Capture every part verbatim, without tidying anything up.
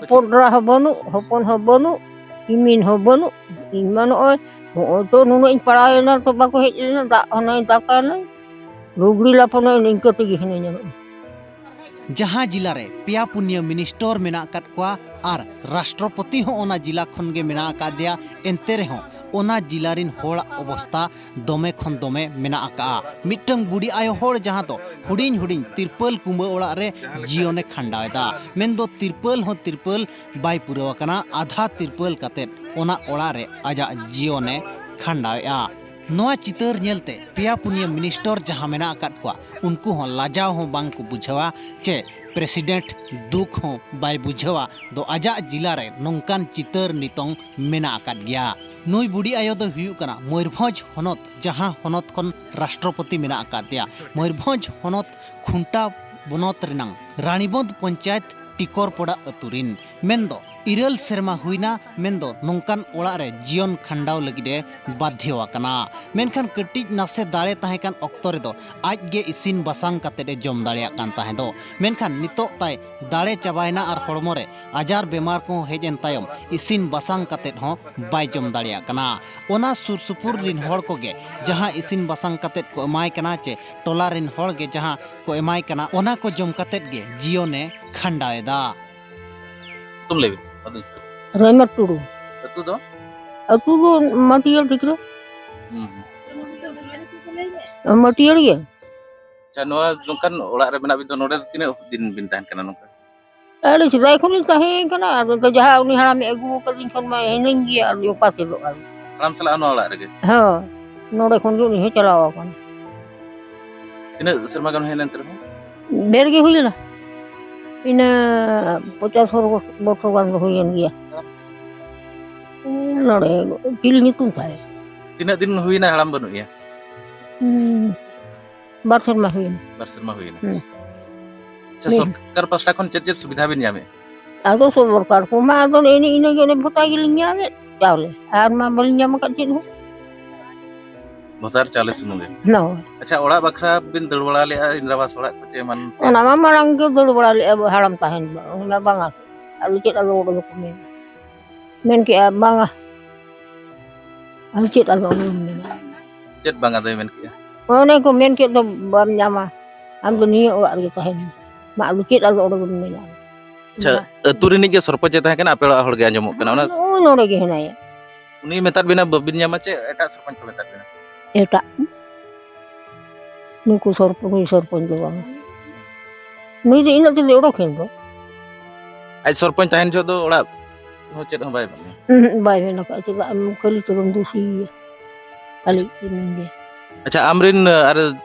ᱦᱚᱯᱚᱱ ᱮᱨᱟ ᱦᱚᱸ ᱵᱟᱹᱱᱩᱜ, ᱦᱚᱯᱚᱱ ᱦᱚᱸ ᱵᱟᱹᱱᱩᱜ, ᱠᱤᱢᱤᱱ ᱦᱚᱸ ᱵᱟᱹᱱᱩᱜ᱾ ᱤᱧ ᱢᱟ ᱱᱚᱜᱼᱚᱭ, ᱱᱚᱜᱼᱚᱭ ᱛᱚ ᱱᱩᱱᱟᱹᱜ ᱤᱧ ᱯᱟᱲᱟᱣ ᱮᱱᱟ, ᱛᱚ ᱵᱟᱠᱚ ᱦᱮᱡ ᱞᱮᱱᱟ, ᱫᱟᱜ ᱦᱚᱸ ᱱᱚᱜᱼᱚᱭ ᱫᱟᱠᱟ ᱱᱟᱭ, ᱞᱩᱜᱽᱲᱤ ᱞᱟᱯᱚ ᱱᱚᱜᱼᱚᱭ ᱱᱤᱝᱠᱟᱹ ᱛᱮᱜᱮ ᱦᱤᱱᱟᱹᱧᱟ ᱱᱚᱜᱼᱚᱭ᱾ ᱡᱟᱦᱟᱸ ᱡᱤᱞᱟ ᱨᱮ ᱯᱮᱭᱟ ᱯᱩᱱᱭᱟᱹ ᱢᱤᱱᱤᱥᱴᱚᱨ ᱢᱮᱱᱟᱜ ᱟᱠᱟᱫ ᱠᱚᱣᱟ ᱟᱨ ᱨᱟᱥᱴᱨᱚᱯᱚᱛᱤ ᱦᱚᱸ ᱚᱱᱟ ᱡᱤᱞᱟ ᱠᱷᱚᱱ ᱜᱮ ᱢᱮᱱᱟᱜ ᱟᱠᱟᱫᱮᱭᱟ, ᱮᱱᱛᱮ ᱨᱮᱦᱚᱸ ᱚᱱᱟ ᱡᱤᱞᱟ ᱨᱤᱱ ᱦᱚᱲᱟᱜ ᱚᱵᱚᱥᱛᱟ ᱫᱚᱢᱮ ᱠᱷᱚᱱ ᱫᱚᱢᱮ ᱢᱮᱱᱟᱜ ᱟᱠᱟᱜᱼᱟ᱾ ᱢᱤᱫᱴᱟᱝ ᱵᱩᱰᱤ ᱟᱭᱳ ᱦᱚᱲ, ᱡᱟᱦᱟᱸ ᱫᱚ ᱦᱩᱰᱤᱧ ᱦᱩᱰᱤᱧ ᱛᱤᱨᱯᱟᱹᱞ ᱠᱩᱢᱵᱟᱹ ᱚᱲᱟᱜ ᱨᱮ ᱡᱤᱭᱚᱱᱮ ᱠᱷᱟᱸᱰᱟᱣ ᱮᱫᱟ, ᱢᱮᱱᱫᱚ ᱛᱤᱨᱯᱟᱹᱞ ᱦᱚᱸ ᱛᱤᱨᱯᱟᱹᱞ ᱵᱟᱭ ᱯᱩᱨᱟᱹᱣ ᱟᱠᱟᱱᱟ, ᱟᱫᱷᱟ ᱛᱤᱨᱯᱟᱹᱞ ᱠᱟᱛᱮᱫ ᱚᱱᱟ ᱚᱲᱟᱜ ᱨᱮ ᱟᱡᱟᱜ ᱡᱤᱭᱚᱱᱮ ᱠᱷᱟᱸᱰᱟᱣᱮᱫᱼᱟ᱾ ᱱᱚᱣᱟ ᱪᱤᱛᱟᱹᱨ ᱧᱮᱞᱛᱮ ᱯᱮᱭᱟ ᱯᱩᱱᱭᱟᱹ ᱢᱤᱱᱤᱥᱴᱚᱨ ᱡᱟᱦᱟᱸ ᱢᱮᱱᱟᱜ ᱟᱠᱟᱫ ᱠᱚᱣᱟ, ᱩᱱᱠᱩ ᱦᱚᱸ ᱞᱟᱡᱟᱣ ᱦᱚᱸ ᱵᱟᱝ ᱠᱚ ᱵᱩᱡᱷᱟᱹᱣᱟ, ᱪᱮ ᱯᱨᱮᱥᱤᱰᱮᱱᱴ ᱫᱩᱠ ᱦᱚᱸ ᱵᱟᱭ ᱵᱩᱡᱷᱟᱹᱣᱟ ᱫᱚ ᱟᱡᱟᱜ ᱡᱤᱞᱟ ᱨᱮ ᱱᱚᱝᱠᱟᱱ ᱪᱤᱛᱟᱹᱨ ᱱᱤᱛᱚᱝ ᱢᱮᱱᱟᱜ ᱟᱠᱟᱫ ᱜᱮᱭᱟ᱾ ᱱᱩᱭ ᱵᱩᱰᱷᱤ ᱟᱭᱳ ᱫᱚᱭ ᱦᱩᱭᱩᱜ ᱠᱟᱱᱟ ᱢᱚᱭᱩᱨᱵᱷᱚᱸᱡᱽ ᱦᱚᱱᱚᱛ, ᱡᱟᱦᱟᱸ ᱦᱚᱱᱚᱛ ᱠᱷᱚᱱ ᱨᱟᱥᱴᱨᱚᱯᱚᱛᱤ ᱢᱮᱱᱟᱜ ᱟᱠᱟᱫ ᱛᱟᱭᱟ, ᱢᱚᱭᱩᱨᱵᱷᱚᱸᱡᱽ ᱦᱚᱱᱚᱛ ᱠᱷᱩᱱᱴᱟ ᱵᱚᱱᱚᱛ ᱨᱮᱱᱟᱝ ᱨᱟᱱᱤᱵᱚᱸᱫᱷ ᱯᱚᱧᱪᱟᱭᱮᱛ ᱴᱤᱠᱚᱨᱯᱚᱲᱟ ᱟᱹᱛᱩ ᱨᱤᱱ᱾ ᱢᱮᱱᱫᱚ ᱤᱨᱟᱹᱞ ᱥᱮᱨᱢᱟ ᱦᱩᱭᱱᱟ, ᱢᱮᱱᱫᱚ ᱱᱚᱝᱠᱟᱱ ᱚᱲᱟᱜ ᱨᱮ ᱡᱤᱭᱚᱱ ᱠᱷᱟᱸᱰᱟᱣ ᱞᱟᱹᱜᱤᱫ ᱮ ᱵᱟᱫᱷᱭᱚ ᱟᱠᱟᱱᱟ᱾ ᱢᱮᱱᱠᱷᱟᱱ ᱠᱟᱹᱴᱤᱡ ᱱᱟᱥᱮ ᱫᱟᱲᱮ ᱛᱟᱦᱮᱸ ᱠᱟᱱ ᱚᱠᱛᱚ ᱨᱮᱫᱚ ᱟᱡ ᱜᱮ ᱤᱥᱤᱱ ᱵᱟᱥᱟᱝ ᱠᱟᱛᱮᱫ ᱮ ᱡᱚᱢ ᱫᱟᱲᱮᱭᱟᱜ ᱠᱟᱱ ᱛᱟᱦᱮᱸᱫᱚᱜ᱾ ᱢᱮᱱᱠᱷᱟᱱ ᱱᱤᱛᱚᱜ ᱛᱟᱭ ᱫᱟᱲᱮ ᱪᱟᱵᱟᱭᱮᱱᱟ ᱟᱨ ᱦᱚᱲᱢᱚ ᱨᱮ ᱟᱡᱟᱨ ᱵᱮᱢᱟᱨ ᱠᱚᱦᱚᱸ ᱦᱮᱡ ᱮᱱ ᱛᱟᱭᱚᱢ ᱤᱥᱤᱱ ᱵᱟᱥᱟᱝ ᱠᱟᱛᱮᱫ ᱦᱚᱸ ᱵᱟᱭ ᱡᱚᱢ ᱫᱟᱲᱮᱭᱟᱜ ᱠᱟᱱᱟ᱾ ᱚᱱᱟ ᱥᱩᱨ ᱥᱩᱯᱩᱨ ᱨᱤᱱ ᱦᱚᱲ ᱠᱚᱜᱮ ᱡᱟᱦᱟᱸ ᱤᱥᱤᱱ ᱵᱟᱥᱟᱝ ᱠᱟᱛᱮᱫ ᱠᱚ ᱮᱢᱟᱭ ᱠᱟᱱᱟ, ᱪᱮ ᱴᱚᱞᱟ ᱨᱤᱱ ᱦᱚᱲ ᱜᱮ ᱡᱟᱦᱟᱸ ᱠᱚ ᱮᱢᱟᱭ ᱠᱟᱱᱟ, ᱚᱱᱟ ᱠᱚ ᱡᱚᱢ ᱠᱟᱛᱮᱫ ᱜᱮ ᱡᱤᱭᱚᱱᱮ ᱠᱷᱟᱸᱰᱟᱣ ᱮᱫᱟ᱾ ᱧᱩᱛᱩᱢ ᱞᱟᱹᱭ ᱵᱤᱱ, ᱟᱹᱵᱤᱱ ᱥᱮ? ᱨᱟᱭᱢᱟᱨ ᱴᱩᱰᱩ᱾ ᱟᱹᱛᱩ ᱫᱚ? ᱟᱹᱛᱩ ᱫᱚ ᱢᱟᱹᱴᱤᱭᱟᱹᱲ ᱴᱤᱠᱨᱟᱹ᱾ ᱦᱩᱸ, ᱦᱩᱸ᱾ ᱢᱟᱹᱴᱤᱭᱟᱹᱲ ᱜᱮ᱾ ᱟᱪᱪᱷᱟ, ᱱᱚᱣᱟ ᱱᱚᱝᱠᱟᱱ ᱚᱲᱟᱜ ᱨᱮ ᱢᱮᱱᱟᱜ ᱵᱤᱱ ᱫᱚ, ᱱᱚᱰᱮ ᱫᱚ ᱛᱤᱱᱟᱹᱜ ᱫᱤᱱ ᱵᱤᱱ ᱛᱟᱦᱮᱱ ᱠᱟᱱᱟ ᱱᱚᱝᱠᱟ? ᱟᱹᱰᱤ ᱥᱮᱫᱟᱭ ᱠᱷᱚᱱᱤᱧ ᱛᱟᱦᱮᱸ ᱠᱟᱱᱟ, ᱟᱫᱚ ᱡᱟᱦᱟᱸ ᱩᱱᱤ ᱦᱟᱲᱟᱢᱮ ᱟᱹᱜᱩ ᱟᱠᱟᱫᱤᱧ ᱠᱷᱟᱱ ᱢᱟ ᱦᱤᱱᱟᱹᱧ ᱜᱮᱭᱟ, ᱟᱫᱚ ᱚᱠᱟ ᱥᱮᱫᱚᱜ ᱟᱫᱚ? ᱦᱟᱲᱟᱢ ᱥᱟᱞᱟᱜ ᱱᱚᱣᱟ ᱚᱲᱟᱜ ᱨᱮᱜᱮ? ᱦᱮᱸ, ᱱᱚᱰᱮ ᱠᱷᱚᱱ ᱜᱮ ᱩᱱᱤ ᱦᱚᱸᱭ ᱪᱟᱞᱟᱣ ᱟᱠᱟᱱᱟ᱾ ᱛᱤᱱᱟᱹᱜ ᱥᱮᱨᱢᱟ ᱜᱟᱱ ᱦᱩᱭᱮᱱᱟ ᱮᱱᱛᱮ ᱨᱮᱦᱚᱸ? ᱰᱷᱮᱨ ᱜᱮ ᱦᱩᱭᱮᱱᱟ, ᱤᱱᱟᱹ ᱯᱚᱪᱟᱥ ᱵᱚᱨᱥᱚ ᱜᱟᱱ ᱫᱚ ᱦᱩᱭᱮᱱ ᱜᱮᱭᱟ᱾ ᱱᱚᱰᱮ ᱪᱤᱞᱤ ᱧᱩᱛᱩᱢ ᱛᱟᱭ? ᱛᱤᱱᱟᱹᱜ ᱫᱤᱱ ᱦᱩᱭᱮᱱᱟ ᱦᱟᱲᱟᱢ ᱵᱟᱹᱱᱩᱜ ᱮᱭᱟ? ᱦᱩᱸ, ᱵᱟᱨ ᱥᱮᱨᱢᱟ ᱦᱩᱭᱮᱱᱟ᱾ ᱵᱟᱨ ᱥᱮᱨᱢᱟ ᱦᱩᱭᱮᱱᱟ᱾ ᱦᱩᱸ᱾ ᱟᱪᱪᱷᱟ, ᱦᱩᱸ᱾ ᱥᱚᱨᱠᱟᱨ ᱯᱟᱥᱴᱟ ᱠᱷᱚᱱ ᱪᱮᱫ ᱪᱮᱫ ᱥᱩᱵᱤᱫᱷᱟ ᱵᱤᱱ ᱧᱟᱢᱮᱫ? ᱟᱫᱚ ᱥᱚᱨᱠᱟᱨ ᱠᱚᱢᱟ ᱟᱫᱚ ᱮᱱᱮ ᱤᱱᱟᱹᱜᱮ ᱚᱱᱮ ᱵᱷᱚᱛᱟ ᱜᱮᱞᱤᱧ ᱧᱟᱢᱮᱫ ᱪᱟᱣᱞᱮ, ᱟᱨ ᱢᱟ ᱵᱟᱹᱞᱤᱧ ᱧᱟᱢ ᱟᱠᱟᱫ ᱪᱮᱫ ᱦᱚᱸ᱾ ᱵᱷᱚᱛᱟ ᱟᱨ ᱪᱟᱣᱞᱮ ᱥᱩᱢᱩᱝ ᱜᱮ? ᱦᱳᱭ᱾ ᱟᱪᱪᱷᱟ, ᱚᱲᱟᱜ ᱵᱟᱠᱷᱨᱟ ᱵᱤᱱ ᱫᱟᱹᱲ ᱵᱟᱲᱟ ᱞᱮᱫᱼᱟ, ᱤᱱᱫᱨᱟ ᱟᱵᱟᱥ ᱚᱲᱟᱜ ᱠᱚ ᱪᱮ ᱮᱢᱟᱱ ᱛᱮ? ᱚᱱᱟ ᱢᱟ ᱢᱟᱲᱟᱝ ᱜᱮ ᱫᱟᱹᱲ ᱵᱟᱲᱟ ᱞᱮᱫᱼᱟ, ᱦᱟᱲᱟᱢ ᱛᱟᱦᱮᱱ ᱵᱟ-, ᱚᱱᱟ ᱵᱟᱝᱟ᱾ ᱟᱫᱚ ᱪᱮᱫ ᱟᱫᱚ ᱚᱸᱰᱮ ᱫᱚᱠᱚ ᱢᱮᱱᱟ? ᱢᱮᱱ ᱠᱮᱜᱼᱟ, "ᱵᱟᱝᱟ, ᱟᱫᱚ ᱪᱮᱫ ᱟᱫᱚ ᱚᱸᱰᱮ ᱫᱚᱢ ᱢᱮᱱᱟ?" ᱪᱮᱫ ᱵᱟᱝ ᱟᱫᱚᱭ ᱢᱮᱱ ᱠᱮᱜᱼᱟ? ᱚᱱᱮ ᱠᱚ ᱢᱮᱱ ᱠᱮᱫ ᱫᱚ, "ᱵᱟᱢ ᱧᱟᱢᱟ, ᱟᱢ ᱫᱚ ᱱᱤᱭᱟᱹ ᱚᱲᱟᱜ ᱨᱮᱜᱮ ᱛᱟᱦᱮᱱ ᱢᱮ, ᱢᱟ ᱟᱫᱚ ᱪᱮᱫ ᱟᱫᱚ ᱚᱸᱰᱮ ᱫᱚᱢ ᱢᱮᱱᱟ?" ᱟᱪᱪᱷᱟ, ᱟᱹᱛᱩ ᱨᱤᱱᱤᱡ ᱜᱮ ᱥᱚᱨᱯᱚᱧᱪ ᱮ ᱛᱟᱦᱮᱸ ᱠᱟᱱᱟ, ᱟᱯᱮ ᱚᱲᱟᱜ ᱦᱚᱲ ᱜᱮ ᱟᱸᱡᱚᱢᱚᱜ ᱠᱟᱱᱟ ᱚᱱᱟ? ᱱᱚᱜᱼᱚᱭ ᱱᱚᱰᱮ ᱜᱮ ᱦᱮᱱᱟᱭᱟ᱾ ᱩᱱᱤ ᱢᱮᱛᱟᱫ ᱵᱤᱱᱟ ᱵᱟᱹᱵᱤᱱ ᱧᱟᱢᱟ ᱪᱮ ᱮᱴᱟᱜ ᱥᱚᱨᱯᱚᱧᱪ ᱠᱚ ᱢᱮᱛᱟᱫ ᱵᱤᱱᱟ? ᱮᱴᱟᱜ᱾ ᱱᱩᱠᱩ ᱥᱚᱨᱯᱚᱧᱪ, ᱱᱩᱭ ᱥᱚᱨᱯᱚᱧᱪ ᱫᱚ ᱵᱟᱝ᱾ ᱱᱩᱭ ᱫᱚ ᱤᱱᱟᱹᱜ ᱛᱮᱫᱚ ᱚᱰᱚᱠ ᱮᱱ ᱫᱚ᱾ ᱟᱡ ᱥᱚᱨᱯᱚᱧᱪ ᱛᱟᱦᱮᱱ ᱡᱚᱦᱚᱜ ᱫᱚ ᱚᱲᱟᱜ ᱦᱚᱸ ᱪᱮᱫ ᱦᱚᱸ ᱵᱟᱭ ᱢᱮᱱᱟ? ᱩᱸᱦᱩᱸᱜ, ᱵᱟᱭ ᱢᱮᱱ ᱟᱠᱟᱫᱼᱟ᱾ ᱪᱮᱫᱟᱜ ᱮᱢ ᱠᱷᱟᱹᱞᱤ ᱛᱮᱫᱚᱢ ᱫᱩᱥᱤᱭᱮᱭᱟ? ᱠᱷᱟᱹᱞᱤ ᱪᱮᱫ ᱮᱢ ᱢᱮᱱ ᱜᱮᱭᱟ? ᱟᱪᱪᱷᱟ, ᱟᱢᱨᱤᱱ, ᱟᱨ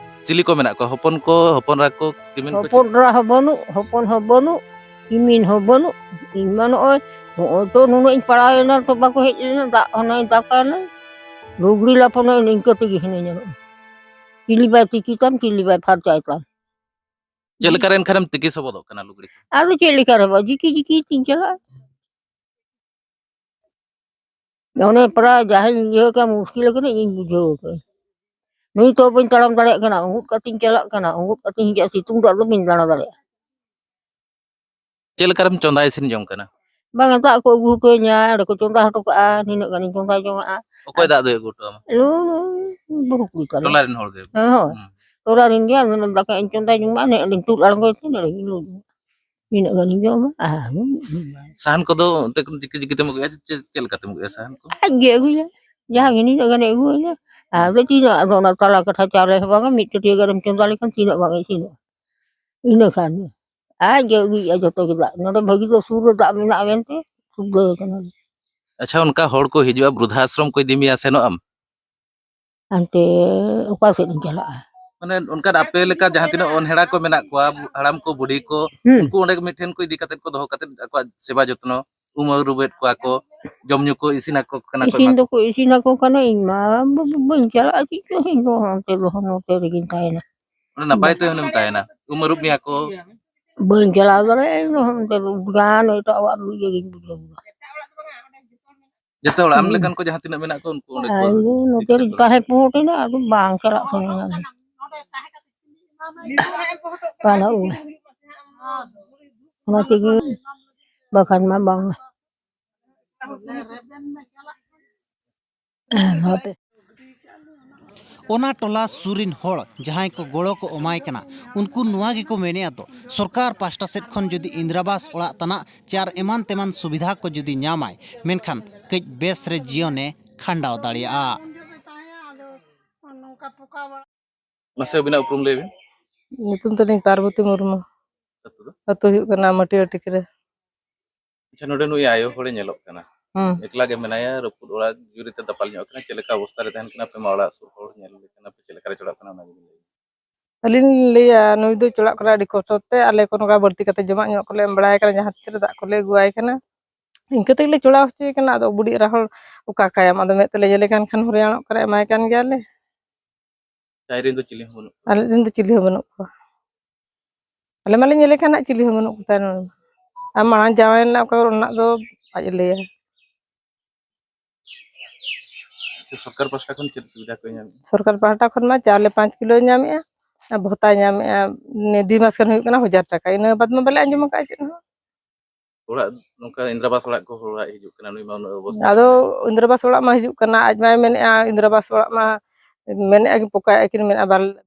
ᱪᱤᱞᱤ ᱠᱚ ᱢᱮᱱᱟᱜ ᱠᱚᱣᱟ? ᱦᱚᱯᱚᱱ ᱠᱚ, ᱦᱚᱯᱚᱱ ᱮᱨᱟ ᱠᱚ, ᱠᱤᱢᱤᱱ ᱠᱚ ᱦᱚᱯᱚᱱ ᱪᱮᱫ? ᱮᱨᱟ ᱦᱚᱸ ᱵᱟᱹᱱᱩᱜ, ᱦᱚᱯᱚᱱ ᱦᱚᱸ ᱵᱟᱹᱱᱩᱜ, ᱠᱤᱢᱤᱱ ᱦᱚᱸ ᱵᱟᱹᱱᱩᱜ᱾ ᱤᱧ ᱢᱟ ᱱᱚᱜᱼᱚᱭ, ᱱᱚᱜᱼᱚᱭ ᱛᱚ ᱱᱩᱱᱟᱹᱜ ᱤᱧ ᱯᱟᱲᱟᱣ ᱮᱱᱟ ᱛᱚ ᱵᱟᱠᱚ ᱦᱮᱡ ᱞᱮᱱᱟ, ᱫᱟᱜ ᱦᱚᱸ ᱱᱚᱜᱼᱚᱭ ᱫᱟᱠᱟ ᱱᱟᱭ᱾ ᱞᱩᱜᱽᱲᱤ ᱞᱟᱯᱚ ᱱᱚᱜᱼᱚᱭ ᱱᱤᱝᱠᱟᱹ ᱛᱮᱜᱮ ᱦᱤᱱᱟᱹᱧᱟ ᱱᱚᱜᱼᱚᱭ᱾ ᱪᱤᱞᱤ ᱵᱟᱭ ᱛᱤᱠᱤ ᱛᱟᱢ, ᱪᱤᱞᱤ ᱵᱟᱭ ᱯᱷᱟᱨᱪᱟᱭ ᱛᱟᱢ᱾ ᱪᱮᱫ ᱞᱮᱠᱟ ᱨᱮ ᱮᱱᱠᱷᱟᱱᱮᱢ ᱛᱤᱠᱤ ᱥᱚᱵᱚᱫᱚᱜ ᱠᱟᱱᱟ ᱞᱩᱜᱽᱲᱤ ᱠᱚ? ᱟᱫᱚ ᱪᱮᱫ ᱞᱮᱠᱟ ᱨᱮ ᱵᱟᱝ, ᱡᱤᱠᱤ ᱡᱤᱠᱤ ᱛᱤᱧ ᱪᱟᱞᱟᱜᱼᱟ᱾ ᱚᱱᱮ ᱯᱨᱟᱭ ᱡᱟᱦᱟᱸᱧ ᱤᱭᱟᱹ ᱠᱟᱜ, ᱢᱩᱥᱠᱤᱞ ᱠᱟᱱᱟ, ᱤᱧ ᱵᱩᱡᱷᱟᱹᱣ ᱠᱟᱜ᱾ ᱱᱤᱛ ᱦᱚᱸ ᱵᱟᱹᱧ ᱛᱟᱲᱟᱢ ᱫᱟᱲᱮᱭᱟᱜ ᱠᱟᱱᱟ, ᱩᱸᱜᱩᱫ ᱠᱟᱛᱮᱧ ᱪᱟᱞᱟᱜ ᱠᱟᱱᱟ, ᱩᱸᱜᱩᱫ ᱠᱟᱛᱮᱧ ᱦᱤᱡᱩᱜᱼᱟ, ᱥᱤᱛᱩᱝ ᱫᱟᱜ ᱫᱚ ᱵᱟᱹᱧ ᱫᱟᱬᱟ ᱫᱟᱲᱮᱭᱟᱜᱼᱟ᱾ ᱪᱮᱫ ᱞᱮᱠᱟ ᱨᱮᱢ ᱪᱚᱸᱫᱟ ᱤᱥᱤᱱ ᱡᱚᱝ ᱠᱟᱱᱟ? ᱵᱟᱝᱟ, ᱫᱟᱜ ᱠᱚ ᱟᱹᱜᱩ ᱦᱚᱴᱚ ᱟᱹᱧᱟ, ᱚᱸᱰᱮ ᱠᱚ ᱪᱚᱸᱫᱟ ᱦᱚᱴᱚ ᱠᱟᱜᱼᱟ, ᱱᱤᱱᱟᱹᱜ ᱜᱟᱱᱤᱧ ᱪᱚᱸᱫᱟ ᱡᱚᱝᱟᱜᱼᱟ᱾ ᱚᱠᱚᱭ ᱫᱟᱜ ᱫᱚᱭ ᱟᱹᱜᱩ ᱦᱚᱴᱚ ᱟᱢᱟ? ᱱᱩᱭ ᱵᱟᱹᱦᱩ ᱠᱩᱲᱤ ᱛᱟᱞᱮ᱾ ᱴᱚᱞᱟ ᱨᱮᱱ ᱦᱚᱲ ᱜᱮ? ᱦᱮᱸ, ᱦᱳᱭ᱾ ᱦᱩᱸ᱾ ᱴᱚᱞᱟ ᱨᱮᱱ ᱜᱮ, ᱟᱫᱚ ᱫᱟᱠᱟᱧ ᱪᱚᱸᱫᱟ ᱡᱚᱝᱟ, ᱱᱤᱱᱟᱹᱜ ᱞᱤᱧ ᱛᱩᱫ ᱟᱬᱜᱚᱭ ᱛᱮ, ᱱᱤᱱᱟᱹᱜ ᱞᱤᱧ ᱞᱩ ᱡᱚᱝᱟ᱾ ᱱᱤᱱᱟᱹᱜ ᱜᱟᱱᱤᱧ ᱡᱚᱢᱟ, ᱟᱨ ᱥᱟᱦᱟᱱ ᱠᱚᱫᱚ ᱚᱱᱛᱮ ᱠᱷᱚᱱ ᱪᱤᱠᱟᱹ, ᱪᱤᱠᱟᱹ ᱛᱮᱢ ᱟᱹᱜᱩᱭᱟ? ᱪᱮᱫ, ᱪᱮᱫ ᱞᱮᱠᱟ ᱛᱮᱢ ᱟᱹᱜᱩᱭᱟ ᱥᱟᱦᱟᱱ ᱠᱚ? ᱟᱡ ᱜᱮ ᱟᱹᱜᱩᱭᱟ, ᱡᱟᱦᱟᱸ ᱜᱮ ᱱᱤᱱᱟᱹᱜ ᱜᱟᱱᱮ ᱟᱹᱜᱩ ᱟᱹᱧᱟ᱾ ᱟᱫᱚ ᱛᱤᱱᱟᱹᱜ, ᱟᱫᱚ ᱚᱱᱟ ᱛᱟᱞᱟ ᱠᱟᱴᱷᱟ ᱪᱟᱣᱞᱮ ᱦᱚᱸ ᱵᱟᱝᱟ, ᱢᱤᱫ ᱴᱟᱹᱴᱭᱟᱹ ᱜᱟᱱᱮᱢ ᱪᱚᱸᱫᱟ ᱞᱮᱠᱷᱟᱱ ᱛᱤᱱᱟᱹᱜ ᱵᱟᱝ ᱤᱥᱤᱱᱚᱜᱼᱟ᱾ ᱤᱱᱟᱹ ᱠᱷᱟᱱ ᱜᱮ᱾ ᱟᱡ ᱜᱮ ᱟᱹᱜᱩᱭᱮᱫᱼᱟ ᱡᱚᱛᱚ ᱜᱮ ᱫᱟᱜ᱾ ᱱᱚᱰᱮ ᱵᱷᱟᱹᱜᱤ ᱫᱚ ᱥᱩᱨ ᱨᱮ ᱫᱟᱜ ᱢᱮᱱᱟᱜᱼᱟ ᱢᱮᱱᱛᱮ ᱥᱩᱵᱤᱫᱷᱟ ᱟᱠᱟᱱᱟ᱾ ᱟᱪᱪᱷᱟ, ᱚᱱᱠᱟ ᱦᱚᱲ ᱠᱚ ᱦᱤᱡᱩᱜᱼᱟ, ᱵᱨᱩᱫᱷᱟ ᱟᱥᱨᱚᱢ ᱠᱚ ᱤᱫᱤ ᱢᱮᱭᱟ, ᱥᱮᱱᱚᱜ ᱟᱢ? ᱦᱟᱱᱛᱮ ᱚᱠᱟ ᱥᱮᱫ ᱤᱧ ᱪᱟᱞᱟᱜᱼᱟ? ᱢᱟᱱᱮ ᱚᱱᱠᱟᱱ ᱟᱯᱮ ᱞᱮᱠᱟ ᱡᱟᱦᱟᱸ ᱛᱤᱱᱟᱹᱜ ᱚᱱᱦᱮᱲᱟ ᱠᱚ ᱢᱮᱱᱟᱜ ᱠᱚᱣᱟ, ᱦᱟᱲᱟᱢ ᱠᱚ, ᱵᱩᱰᱷᱤ ᱠᱚ, ᱦᱩᱸ᱾ ᱩᱱᱠᱩ ᱚᱸᱰᱮ ᱢᱤᱫ ᱴᱷᱮᱱ ᱠᱚ ᱤᱫᱤ ᱠᱟᱛᱮ ᱠᱚ ᱫᱚᱦᱚ ᱠᱟᱛᱮ ᱟᱠᱚᱣᱟᱜ ᱥᱮᱵᱟ ᱡᱚᱛᱱᱚ, ᱩᱢ ᱟᱹᱨᱩᱵᱮᱫ ᱠᱚᱣᱟ ᱠᱚ, ᱡᱚᱢ ᱧᱩ ᱠᱚ ᱤᱥᱤᱱ ᱟᱠᱚ ᱠᱟᱱᱟ ᱠᱚ, ᱤᱥᱤᱱ ᱮᱢᱟ ᱠᱚ ᱫᱚᱠᱚ ᱤᱥᱤᱱ ᱟᱠᱚ ᱠᱟᱱᱟ, ᱤᱧ ᱢᱟ ᱵᱟᱹᱧ ᱪᱟᱞᱟᱜᱼᱟ ᱪᱮᱫ ᱪᱚ, ᱤᱧ ᱫᱚ ᱦᱟᱱᱛᱮ ᱫᱚ ᱱᱚᱛᱮ ᱨᱮᱜᱮᱧ ᱛᱟᱦᱮᱱᱟ᱾ ᱚᱱᱟ ᱱᱟᱯᱟᱭ ᱛᱮ ᱦᱩᱱᱟᱹᱝ ᱛᱟᱦᱮᱱᱟ, ᱩᱢ ᱟᱹᱨᱩᱵ ᱢᱮᱭᱟ ᱠᱚ᱾ ᱵᱟᱹᱧ ᱪᱟᱞᱟᱣ ᱫᱟᱲᱮᱭᱟᱜᱼᱟ, ᱤᱧ ᱫᱚ ᱦᱟᱱᱛᱮ ᱫᱚ ᱡᱟᱦᱟᱸ ᱮᱴᱟᱜ ᱚᱲᱟᱜ ᱨᱮ ᱤᱭᱟᱹ ᱜᱤᱧ ᱵᱩᱡᱷᱟᱹᱣ ᱫᱟ᱾ ᱡᱚᱛᱚ ᱦᱚᱲ ᱟᱢ ᱦᱩᱸ᱾ ᱞᱮᱠᱟᱱ ᱠᱚ ᱡᱟᱦᱟᱸ ᱛᱤᱱᱟᱹᱜ ᱢᱮᱱᱟᱜ ᱠᱚᱣᱟ, ᱩᱱᱠᱩ ᱚᱸᱰᱮ ᱠᱚ ᱟᱫᱚ ᱤᱫᱤ ᱱᱚᱛᱮ ᱠᱟᱛᱮ ᱨᱮ ᱠᱚ ᱛᱟᱦᱮᱸ ᱯᱚᱦᱚᱴ ᱮᱱᱟ, ᱟᱫᱚ ᱵᱟᱝ ᱪᱟᱞᱟᱜ ᱥᱟᱱᱟᱧᱟ᱾ ᱵᱟᱹᱱᱩᱜᱼᱟ᱾ ᱚᱱᱟ ᱛᱮᱜᱮ ᱵᱟᱠᱷᱟᱱ ᱢᱟ ᱵᱟᱝ᱾ ᱦᱟᱯᱮ᱾ ᱚᱱᱟ ᱴᱚᱞᱟ ᱥᱩᱨ ᱨᱤᱱ ᱦᱚᱲ ᱡᱟᱦᱟᱸᱭ ᱠᱚ ᱜᱚᱲᱚ ᱠᱚ ᱮᱢᱟᱭ ᱠᱟᱱᱟ, ᱩᱱᱠᱩ ᱱᱚᱣᱟ ᱜᱮᱠᱚ ᱢᱮᱱᱮᱫᱼᱟ ᱫᱚ, ᱥᱚᱨᱠᱟᱨ ᱯᱟᱥᱴᱟ ᱥᱮᱫ ᱠᱷᱚᱱ ᱡᱩᱫᱤ ᱤᱱᱫᱨᱟᱵᱟᱥ ᱚᱲᱟᱜ ᱛᱟᱱᱟᱜ ᱪᱮ ᱟᱨ ᱮᱢᱟᱱ ᱛᱮᱢᱟᱱ ᱥᱩᱵᱤᱫᱷᱟ ᱠᱚ ᱡᱩᱫᱤ ᱧᱟᱢᱟᱭ, ᱢᱮᱱᱠᱷᱟᱱ ᱠᱟᱹᱡ ᱵᱮᱥ ᱨᱮ ᱡᱤᱭᱚᱱᱮ ᱠᱷᱟᱸᱰᱟᱣ ᱫᱟᱲᱮᱭᱟᱜᱼᱟ᱾ ᱢᱟᱥᱮ ᱟᱹᱵᱤᱱᱟᱜ ᱩᱯᱨᱩᱢ ᱞᱟᱹᱭ ᱵᱤᱱ᱾ ᱧᱩᱛᱩᱢ ᱛᱟᱹᱞᱤᱧ ᱯᱟᱨᱵᱚᱛᱤ ᱢᱩᱨᱢᱩ᱾ ᱟᱹᱛᱩ ᱫᱚ? ᱟᱹᱛᱩ ᱦᱩᱭᱩᱜ ᱠᱟᱱᱟ ᱢᱟᱹᱴᱤᱭᱟᱹ ᱴᱤᱠᱨᱤ᱾ ᱟᱪᱪᱷᱟ, ᱱᱚᱰᱮ ᱱᱩᱭ ᱟᱭᱳ ᱦᱚᱲᱮ ᱧᱮᱞᱚᱜ ᱠᱟᱱᱟ᱾ ᱦᱩᱸ᱾ ᱮᱠᱞᱟ ᱜᱮ ᱢᱮᱱᱟᱭᱟ, ᱨᱟᱹᱯᱩᱫ ᱚᱲᱟᱜ, ᱡᱩᱨᱤᱛᱮ ᱫᱟᱯᱟᱞ ᱧᱚᱜ ᱠᱟᱱᱟ᱾ ᱪᱮᱫ ᱞᱮᱠᱟ ᱚᱵᱚᱥᱛᱟ ᱨᱮ ᱛᱟᱦᱮᱱ ᱠᱟᱱᱟ ᱟᱯᱮ ᱢᱟ? ᱚᱲᱟᱜ ᱥᱩᱨ ᱦᱚᱲ ᱧᱮᱞ ᱞᱮᱠᱷᱟᱱ ᱟᱯᱮ ᱪᱮᱫ ᱞᱮᱠᱟ ᱨᱮ ᱪᱟᱞᱟᱜ ᱠᱟᱱᱟ, ᱚᱱᱟ ᱜᱮᱵᱤᱱ ᱞᱟᱹᱭᱟ᱾ ᱟᱹᱞᱤᱧ ᱞᱤᱧ ᱞᱟᱹᱭᱟ, ᱱᱩᱭ ᱫᱚ ᱪᱟᱞᱟᱜ ᱠᱟᱱᱟ ᱟᱹᱰᱤ ᱠᱚᱥᱴᱚ ᱛᱮ᱾ ᱟᱞᱮ ᱠᱚ ᱱᱚᱝᱠᱟ ᱵᱟᱹᱲᱛᱤ ᱠᱟᱛᱮ ᱡᱚᱢᱟᱜ ᱧᱩᱣᱟᱜ ᱠᱚᱞᱮ ᱮᱢ ᱵᱟᱲᱟᱭ ᱠᱟᱱᱟ, ᱡᱟᱦᱟᱸ ᱛᱤᱥ ᱨᱮ ᱫᱟᱜ ᱠᱚᱞᱮ ᱟᱹᱜᱩᱣᱟᱭ ᱠᱟᱱᱟ᱾ ᱤᱱᱠᱟᱹ ᱛᱮᱜᱮ ᱞᱮ ᱪᱚᱲᱟᱣ ᱦᱚᱪᱚᱭᱮ ᱠᱟᱱᱟ᱾ ᱟᱫᱚ ᱵᱩᱰᱤ ᱮᱨᱟ ᱦᱚᱲ ᱚᱠᱟ ᱠᱟᱭᱟᱢ? ᱟᱫᱚ ᱢᱮᱫ ᱛᱮᱞᱮ ᱧᱮᱞᱮ ᱠᱟᱱ ᱠᱷᱟᱱ ᱦᱚᱨᱮ ᱟᱲᱚᱜ ᱠᱟᱱᱟ, ᱮᱢᱟᱭ ᱠᱟᱱ ᱜᱮᱭᱟᱞᱮ᱾ ᱟᱡ ᱨᱮᱱ ᱫᱚ ᱪᱤᱞᱤ ᱦᱚᱸ ᱵᱟᱹᱱᱩᱜ ᱠᱚᱣᱟ? ᱟᱞᱮ ᱨᱮᱱ ᱫᱚ ᱪᱤᱞᱤ ᱦᱚᱸ ᱵᱟᱹᱱᱩᱜ ᱠᱚᱣᱟ᱾ ᱟᱞᱮ ᱢᱟᱞᱮ ᱧᱮᱞᱮ ᱠᱷᱟᱱ ᱦᱟᱸᱜ ᱪᱤᱞᱤ ᱦᱚᱸ ᱵᱟᱹᱱᱩᱜ ᱠᱚᱛᱟ ᱱᱚᱰᱮ᱾ ᱟᱨ ᱢᱟᱲᱟᱝ ᱡᱟᱶᱟᱭ ᱞᱮᱱᱟ ᱚᱠᱟ ᱨᱮᱱᱟᱜ ᱫᱚ ᱟᱡ ᱮ ᱞᱟᱹᱭᱟ᱾ ᱟᱪᱪᱷᱟ, ᱥᱚᱨᱠᱟᱨ ᱯᱟᱥᱴᱟ ᱠᱷᱚᱱ ᱪᱮᱫ ᱥᱩᱵᱤᱫᱷᱟ ᱠᱚ ᱧᱟᱢ? ᱥᱚᱨᱠᱟᱨ ᱯᱟᱦᱴᱟ ᱠᱷᱚᱱ ᱢᱟ ᱪᱟᱣᱞᱮ ᱯᱟᱸᱪ ᱠᱤᱞᱳᱭ ᱧᱟᱢᱮᱜᱼᱟ, ᱟᱨ ᱵᱷᱚᱛᱟᱭ ᱧᱟᱢᱮᱜᱼᱟ᱾ ᱱᱤᱭᱟᱹ ᱫᱩᱭ ᱢᱟᱥ ᱜᱟᱱ ᱦᱩᱭᱩᱜ ᱠᱟᱱᱟ, ᱦᱟᱡᱟᱨ ᱴᱟᱠᱟ᱾ ᱤᱱᱟᱹ ᱵᱟᱫᱽ ᱢᱟ ᱵᱟᱞᱮ ᱟᱸᱡᱚᱢ ᱟᱠᱟᱫᱼᱟ ᱪᱮᱫ ᱦᱚᱸ᱾ ᱚᱲᱟᱜ ᱱᱚᱝᱠᱟ ᱤᱱᱫᱨᱟᱵᱟᱥ ᱚᱲᱟᱜ ᱠᱚ ᱦᱚᱲᱟᱜ ᱦᱤᱡᱩᱜ ᱠᱟᱱᱟ, ᱱᱩᱭ ᱢᱟ ᱩᱱᱟᱹᱜ ᱚᱵᱚᱥᱛᱟ ᱟᱫᱚ ᱨᱮ ᱢᱮᱱᱟᱭᱟ᱾ ᱤᱱᱫᱨᱟᱵᱟᱥ ᱚᱲᱟᱜ ᱢᱟ ᱦᱤᱡᱩᱜ ᱠᱟᱱᱟ, ᱟᱡ ᱢᱟᱭ ᱢᱮᱱᱮᱜᱼᱟ ᱤᱱᱫᱨᱟᱵᱟᱥ ᱚᱲᱟᱜ ᱢᱟ ᱢᱮᱱᱮᱜᱼᱟ ᱠᱤ ᱯᱚᱠᱟᱭᱮᱜᱼᱟ ᱠᱤᱱ, ᱢᱮᱱᱮᱜᱼᱟ ᱵᱟᱞ-,